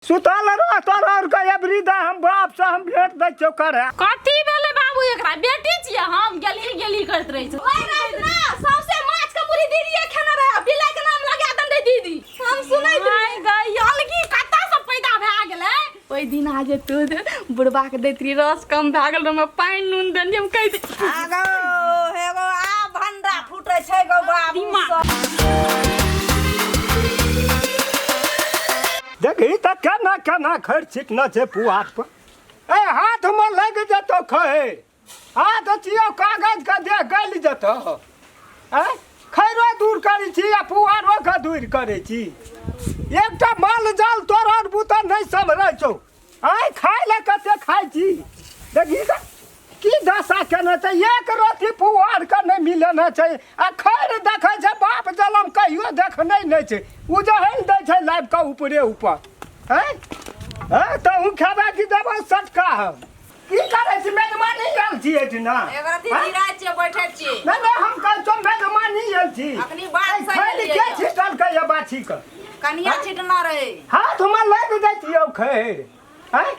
सुतल रह तोरा आर के एबरी दा हम बाप से हम भेंट दै छियौ करे। कथी भेलै बाबू, एकरा बेटी छियै हम, गेलही गेलही करैत रहै छै। ओहि राति ना सौंसे माछ के मुरही दीदीए खेने रहे, बिलाइ के नाम लगा देने रहे दीदी। हम सुनैत रहियै। गई अलगी कतऽ से पैदा भए गेलै? ओहि दिन आ जे तू बुढ़बा के दैत रही, रस कम भए गेल रहे, पानि नून देलियै, हम कहि दै। आगो हे गो आ भंडा फूटे छै गो बाबू। दिमाग। सब देखही तऽ केना केना खैर छिटना छै पुआर पर। ए हाथ में लग जेतौ खैर, हाथ छियौ कागज के देह गलि जेतौ। ए खैरो दूर करै छी आ पुआरो के दूर करै छी। एकटा माल जाल तोहर बुते नहि सम्हरै छौ। आइ खाय लए कते खाइ छी, देखही तऽ की दशा केने छै। एक रोटी पुआर के नहि मिलेने छै आ खैर देखै छै बाप जलम कहियो देखने नहि छै, उजहैल दै छै लाबि कऽ ऊपरे ऊपर। हैं हैं तहूँ खेबै कि देबै सटका? हम की करै छी? मेजबानी आयल छी एहिठिना। एक रति जिराय छियै, बैठल छियै। नहि नहि, हम कहै छियौ मेजबानी आयल छी। अखनी बात सही खैर लेलियै के यऽ। छिटलकै ये बाछी के? कनिया छिटना रहे। हाथमे लागि जैतियौ खैर। हैं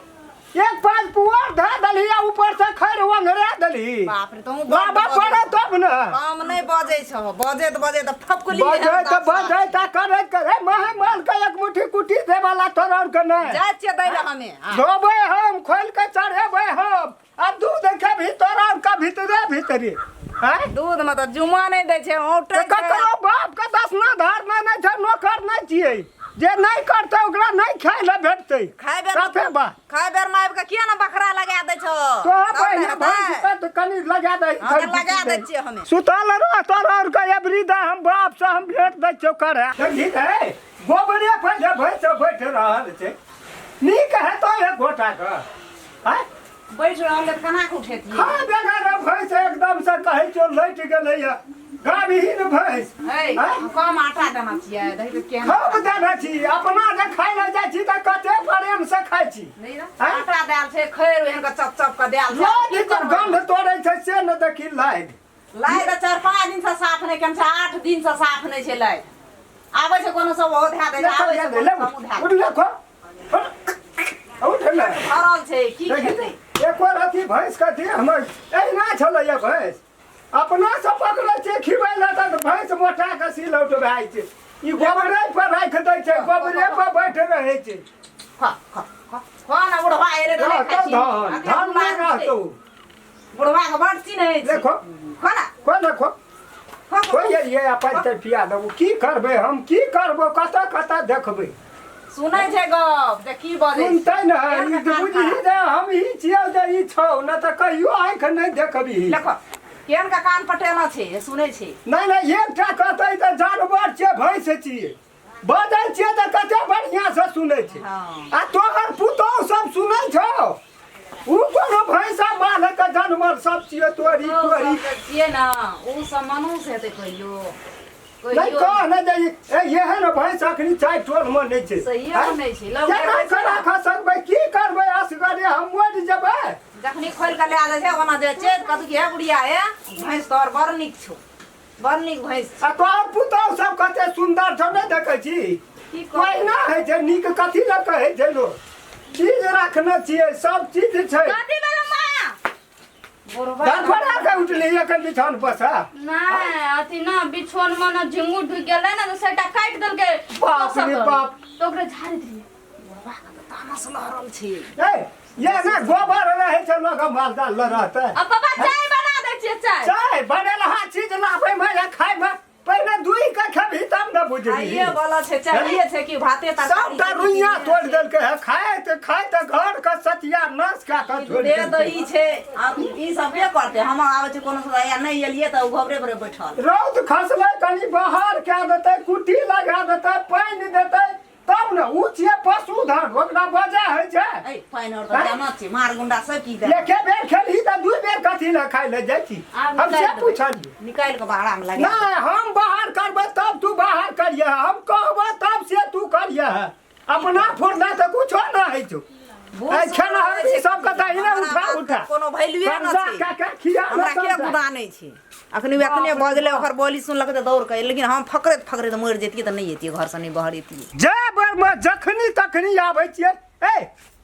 एक पाँच पुआर धऽ देलही आ ऊपर से खैर ओंघरा देलही। बाप रे, तहूँ बड्ड बाबा बजै पड़े छह। तब ने। कम नहि बजै छह, बजैत बजैत फपकुली बजै तऽ बजै तऽ करै करे महे माल के एक मुट्ठी कुट्टी दे वाला तोरा आर के नहि। जाइ छियै दै लए हमे। हाँ। धोबै हम, खोलि के चढ़ेबै हम आ दूध खेबही तोरा आर के भीतरे भीतरे। हैं दूध में तऽ जुमा नहि दै छै, औंटै तऽ छै। ककरो बाप के दसना धारना नहि छै, नौकर नहि छियै जे नहि करतै ओकरा नहि खाय लए भेटतै। खाय बेर साफे बात। खाय बेर में आबि कऽ किया ने बखरा लगा दै छौ? तोरा तब पहिने ने भैंस हेतै। के तऽ कनि लगा दही। हाँ, तऽ लगा दै छियै हमे। सुतल रह तोरा आर के एबरी दा हम बाप से हम भेंट दै छियौ करे। देखही तऽ गोबरे पर जे भैंस बैठ रहल छै, नीक हेतौ एक गोटा के? आँय? बैठ रहल तऽ केना कऽ उठेतियै? खा बेगर भैंस एकदम से कहै छियौ लटि गेलैया गाभीन भैंस। है आँय? कम आटा देना छियै, दही तऽ केहन खूब देने छी। अपना जे खाय लए जाइ छी तऽ कते प्रेम से खाइ छी। नहि ने आँय? आटा देल छै, खैर ओहन कऽ चप चप कऽ देल छै। लाद की के करबै? गंध तोड़ै छै से ने देखी लाद। लाइ तऽ 4-5 दिन से साफ नहि केने छै, 8 दिन से साफ नहि छै लाइ। आबै छै कोनो सब ओहो धए दै छै, आबै छै कोनो सब ओ धए दै उठ ले खो, उठ ले। छै। भरल छै, की खेतै? एको रति भैंस के देह हमर एहिना छलैया। भैंस अपना से पकड़ै छै खिबै लए तऽ भैंस मोटा के सिलौट भए जाइ छै। ई गोबरे पर राखि दै छै, गोबरे पर बैठ रहै छै। खा खा खा खा ने बुढ़वा एले तऽ नहि खाइ रहतौ छी। धन अखने धन नहि बुढ़वा छै। रहतौ। बुढ़वा के बड़ चिन्है छी। देखो। खा ना। खो ने खो। खा, खा। खो ये अपन ते पिया देबो। की करबै हम, की करबो? कतऽ कतऽ देखबै? सुनै छै गप जे की बजै छै। सुनतै ने। केहन ई के कान बुझही खराब। जे हम ही छियौ जे ई छौ, नहि तऽ कहियो आँखि नहि देखबही। देखो केहन के कान पटेना छै जे सुनै छै। नहि नहि, एकटा कहतै तऽ जानवर छियै, भैंस छियै, बजै छियै तऽ कते बढ़िआँ से सुनै छै। हँ। आ तोहर पुतोहु सब सुनै छौ? उ कोनो भैंसा माल के जानवर सब छियै तोरी ओ तोरी। सब जे छियै ने ओ सब मनुष्य हेतै कहियो? नहि। कहियो कह ने जे एहन भैंस अखनी चारि टोल मे नहि छै। सहिए आँय? मे नहि छै। लोक केना देखै छै केना ने। खा सकबै? की करबै असगरे हम मरि जेबै? जखनी खोलि कऽ लए जाइ छै ओना जाइ छै, कहतौ कि हे बुढ़िया, हे भैंस तोहर बड़ नीक छौ, बड़ नीक भैंस छौ। आ तोहर पुतोहु सब कते सुन्दर छौ, नहि देखै छी? की कहू? ओहिना होइ छै नीक। कथी लए कहै छै लोक? चीज रखने छियै, सब चीज छै। कथी भेलौ माँ? बुढ़बा धरफड़ा के उठली एखन बिछान पर से। नहि अथी न बिछोन मे न झिंगुर ढुकि गेलै ने तऽ सबटा काटि देलकै। बाप रे बाप। तऽ ओकरे झाड़ैत रहियै। बुढ़बा के तऽ तामस लहरल छै। ए ये ने गोबर रहै छै लोक माल जाल लऽ रहतै। अब पापा चाय बना दै छियै, चाय। चाय बनेलहा चीज लाबै मे या खाय मे पहिने दुहि के खेबही तब ने बुझबही। खाइए वाला छै, चाहिए छै कि भाते तरकारी सबटा छै, कि रुइया किने तोड़ि छै। देलकै है। खाइत खाइत घर के सतिया नाश कए कऽ ई छोड़ि दूधे देलकै। दही छै आ ई सब के करतै? हम आबै छै कोनो से या नहि एलियै तऽ ओ घबरे भरे बैठल। रौद खसलै कनि बाहर कए देतै, कुट्टी लगा देतै, पानि देतै तब ने। उ छियै पशुधन, ओकरा वजह होइ छै। ऐ पानि आओर तऽ जाना छै, मार गुंडा सब की दे। एके बेर खेलही तऽ दू बेर कथी लए खाय लए जाइ छी? आब हम से निकालि देबै। पुछलियै। निकालि कऽ बाहरा मे लगा। नहि, हम बाहर करबै तब तू बाहर करिहे, हम कहबो तब से तू करिहे। अपना फुरना तऽ कुछो नहि होइ छौ। भूख ऐ खेना सुनल रहै छै सबके तऽ कथी। एहिना हमरा उठा बात उठा कोनो वैल्यूए न कर्जा छै। कए कए खिया हमरा के गुदानै? नहि छै। अखनी ओ एखने बजलै, ओकर बोली सुनलक तऽ दौड़ कऽ, लेकिन हम फकरैत फकरैत मरि जैतियै तऽ नहि अयतियै घरसँ, नहि बहरैतियै। जे बेरमे जखनी तखनी आबै छियै, ए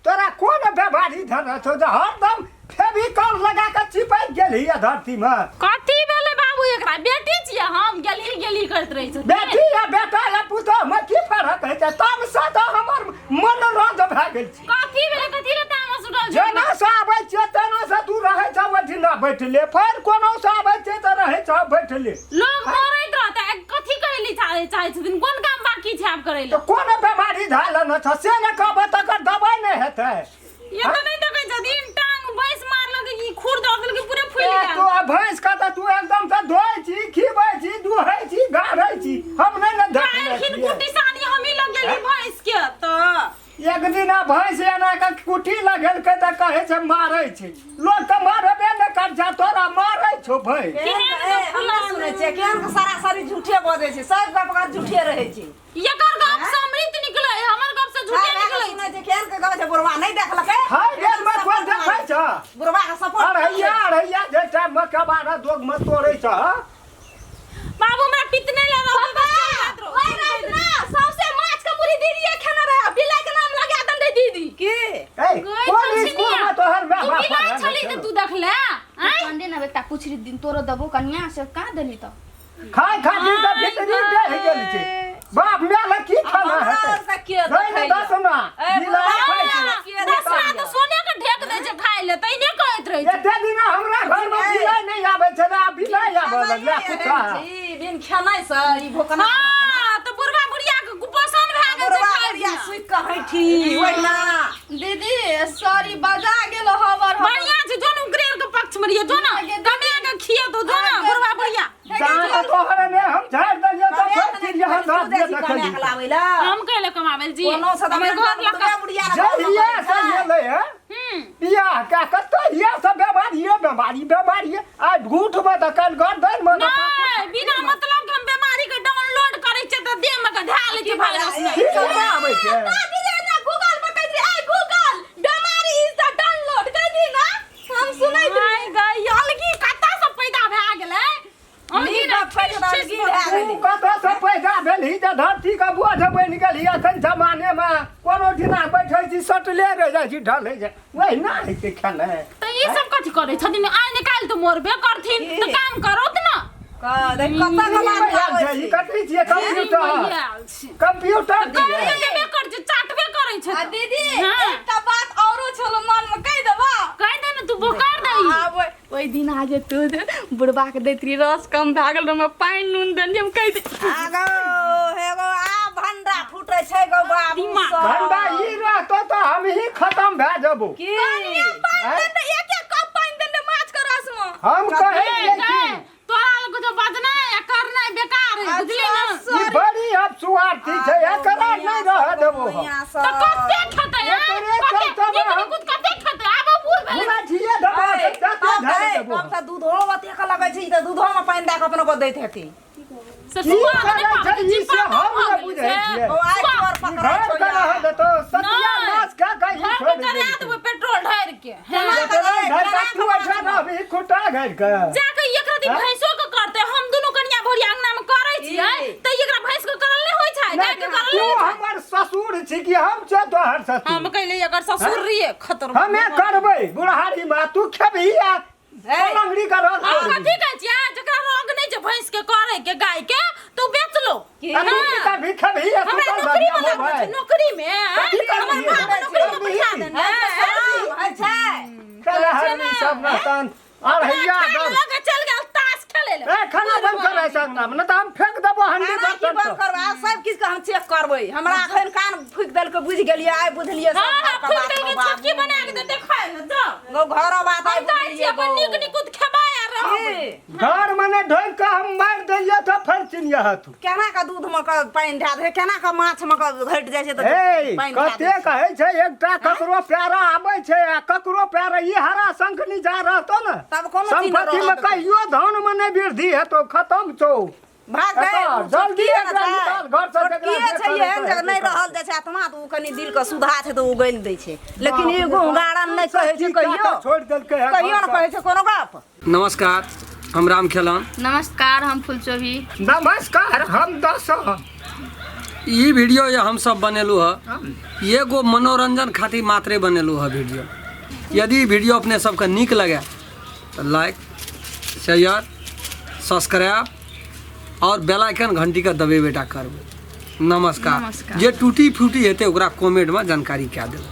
तोरा कोन बेमारी धरने छौ जे हरदम फेविकॉल लगा कऽ चिपकि गेलही धरतीमे? कथी भेलै बाबू एकरा? बेटी छियै हम, गेलही गेलही करैत रहै छथिन। बेटी या बेटा या पुतोहमे की फरक होइ छै? तमसँ तऽ हमर मन रद्द भए गेल छै। कथी भेलै? कथी ले तामस उठल छै? जेना से आबै छियै तेना से तू रहै छौ ओहिठिना बैठले, फेर कोनो से आबै छियै तऽ रहै छौ बैठले। लोग मरैत रहतै, कथी कहै ले चाहै चाहै छथिन? कोन काम बाकी छै आब करै तऽ ले? कोन बेमारी धैल ने छौ से ने कहबै, तकर दबाइ नहि हेतै। ये तऽ नहि देखै छथिन, टांग भैंस मारलक ई खुर दऽ देलकै, पूरे फूलि ए, गेल। तू आ भैंस के तऽ तू एकदम से धोइ छी, खिबै छी, दुहै छी, गाढ़ै छी, हम नहि ने देखने काल्हिखिन छियै। कुट्टी सानी हमही लग गेली भैंस के तऽ। एक दिन आ भैंस एना के कुट्टी लगेलकै तऽ कहै छै मारै छै लोक, तऽ मारबे नहि कर छै, तोरा मारै छौ भैंस। केहन केहन ए, हम नहि सुनै छियै, केहन के सरासरी झूठे बजै छै, सब गप गप झूठे रहै छै। एकर गप से अमृत निकलै, हमर गप से झूठे निकलै। सुनै छै, केहन के गप छै, बुढ़वा नहि देखलकै। खाय गेल मे कोइ देखै छ? बुढ़वा के सपोर्ट। अढ़ैया अढ़ैया जे टाइम मे कबाड़ा दोग मे तोड़ै छ। बाबू हमरा पितने ले रहल। ओहि राति ना सौंसे माछ के मुरी दीदीए खेने रहे, बिलाइ के नाम लगा देने रहे दीदी। की ए, कोन स्कूल मे तोहर माय तू बाप बिलाइ पढ़ल छली छौ? तऽ तू देखले आँय? कंदे ना बेटा, कुछ दिन तोरो दबो कनिया से कहाँ देली तऽ खाय खातिर तऽ भीतरी डहि गेल छै, बाप माय लए की खाना हमरा हेतै? आर के के नहि ने देखैया? दस ना ए, बिलाइ खाय छै। के दसरा देखैया? तऽ सोने के ढेक दै छै खाय ले, तैने कहैत रहै छै। एते दिना हमरा घर मे बिलाइ नहि आबै छै, आब बिलाइ आबऽ लगलै कुत्ता। ई बिन खेनाइ से ई भोकना। हाँ तऽ बुढ़वा बुढ़िया के कुपोषण भए गेल छै बुढ़वा खाय बुढ़िया बिना। सुति कऽ हैठी ओहिना। दीदी सॉरी, बजा गेलो हवर हवर। बढ़िया छै, जो ने उकरेर के पक्ष में रहिए, जो ने कमे के खियेतो, जो ने बुढ़वा बुढ़िया। दाँत तोहर ने हम झाड़ि देलियै तऽ फेर चिड़िया हम दाँत जे देखली। हम कहले कमाबे जी कोनो से हमर घर लग बुढ़िया जहिया से एलै है हम्म बियाह कए कऽ तहिया से बेमारिये बेमारी बेमारिये, आइ घूटमे तऽ काल्हि गर्दनमे तऽ। नहीं, बिना मतलब के हम बीमारी के डाउनलोड करै छियै तऽ देह में के धए लै छै वायरस ने। की करबा आबै छै? दादी जे ना गूगल पर कहै छै, ए गूगल बेमारी is the download कह दी ना, हम सुनैत आइ गई अलगी कतऽ से पैदा भए गेलै अलगी नीक ने गप छै तऽ अलगी भए तू गेलै। कतऽ से पैदा भेलही जे धरती के बोझ बनि गेलही? एखन जमाने मे कोनो दिना बैठै छी सटले रहि जाइ छी, ढलै छै, ओहिना होइ छै खेनाइ। तऽ ई सब कथी करै छथिन? आइ निकालि तऽ मरबे करथिन तऽ काम करत ने। देख कतऽ ई कमा आयल छै, ई कथी छियै? कंप्यूटर? आयल छै। कंप्यूटर करियो छियै? देबे कर छै, चाटबे करै छै आ तऽ। दीदी हाँ। एकटा बात औरो छलो मन में, कहि देबा? कहि दे ने, तू बोकार दही। आब ओहि दिन आ जे तू बुढ़बा के दैत रही, रस कम भए गेल रहै, पानि नून देलियै, हम कहि दे। आगो हे गो, आ भंडा फूटे छै गो बाबू। दिमाग। सब। भंडा ई रहतो तऽ हमही खतम भए जेबो। की? पानि देने, एक एक कप पानि देने माछ के रस में। हम कहै छियै गै, की तोरा लग जो बजनाइ आ करनाइ बेकार है, बुझली ने? ई बड़ी अब सुआर्थी छै, एकरा नहि रहऽ देबो हम। मैया तऽ सब। कते खेतै आँय? एकरे कते चलते नीक हम- निकुत कते खेतै? आब ओ बूढ़ भेलै। हमरा छियै दबा ए, के तते तब झाड़ि ए, देबो तब हम। तऽ दूधो ओतेक लगै छै, ई तऽ दूधो में पानि दए कऽ अपनो को दैत हेतै। से की सुआद करै नहि छै पाबै छै, ई से जीवा हम भऽ नहि गेलै बुझै से। छियै। ओ आइ चोर ई पकड़ै घर छौ के रहऽ यार। देतौ, सतिया नहि। माछ खा कऽ ई घर छोड़ि पे चढ़ा देलकै। देबै पेट्रोल ढारि के। केना पेट्रोल कऽ, ढारि कऽ केना तू कऽ एहिठाम रहबही खुट्टा गाड़ि कऽ। जाके एकरा दिन हैं? भैंसो के करते, हम दुनू कनिया भोरिया अंगना में करै छियै की? तऽ एकरा भैंस के करल नहि होइ छै, गाय के करल तू नहि होइ छै। हमर ससुर छी कि हम छियै तोहर ससुर? हम कहले एकर ससुर रहिए खतर। हमे करबै बुढ़ारी मे, तू खेबही आ पलंगड़ी के रस हम तोड़बही। कथी कहै छियै, जकरा रोग नहि छै भैंस के करे के, गाय के, तो बेच लो। की? आ तू की करबही? खेबही आ हमरा सुतल नौकरी रहबही में लागल छै मोबाइल। नौकरी में आँय? कथी हमर करबही? बाप नौकरी में बैठा देने। होइ छै। चल हरमी सब रहतन अढ़ैया खाना दस। लऽ के चल गेल ताश खेले ले। ए, खाना बंद कर ऐसा अंगना में, नहीं तो हम फेंक देबो हंडी खाना की बर्तन बंद सब। करबै? आब सब किछु के हम चेक करबै। हमरा एखन कान फूकि देलकै, बुझि गेलियै, आइ बुझलियै सब हाँ हाँ घरके फूक बात। देलकै, गौ छोटकी बाबू। बना के देते खाय ले जाओ। गौ घरो बात आइ हम जाइ छी बुझलियै अपन गौ। नीक निकुत खेबै आ रहबै। की? घर में ने ढोकि के हम मारि देलियै तऽ फेर चिन्हिया तू। केना के दूध में के पानि धए दै, केना के माछ में के घटि जाइ छै तऽ हे पानि धए दै कते छै। कहै छै, एकटा ककरो प्यारा आबै छै आ ककरो प्यारा ई हरा शंखनी जा रहतो ने तब कोनो चीज नहि संपत्ति में रहत। कहियो धन में नहि वृद्धि हेतो, खत्म छौ। भाग गए। एतऽ जल्दी एकरा निकाल घर से, जकरा छोटकिए जे छै, करे एहन से जगह नहि हेतै। रहल जाइ छै आत्मा तऽ ओ कनि दिल के सुधा छै तऽ ओ गलि दै छै, लेकिन ई गुंगारन नहि कहै छै की कए कहियो कऽ छोड़ि देलकै है कहियो घर ने से। कहै छै कोनो गप। नमस्कार। हम राम खेलन। नमस्कार, हम फुलचोभी। नमस्कार, हम दस। ई वीडियो ये हम सब बनेलू है, एगो मनोरंजन खातिर मात्रे बनेलू है वीडियो। यदि वीडियो अपने सबके नीक लगे तो लाइक, शेयर, सब्सक्राइब और बेल आइकन घंटी के दबेबे टा करबै। नमस्कार। नमस्कार। जे टूटी फूटी हेतै ओकरा कमेंट में जानकारी कए देबै।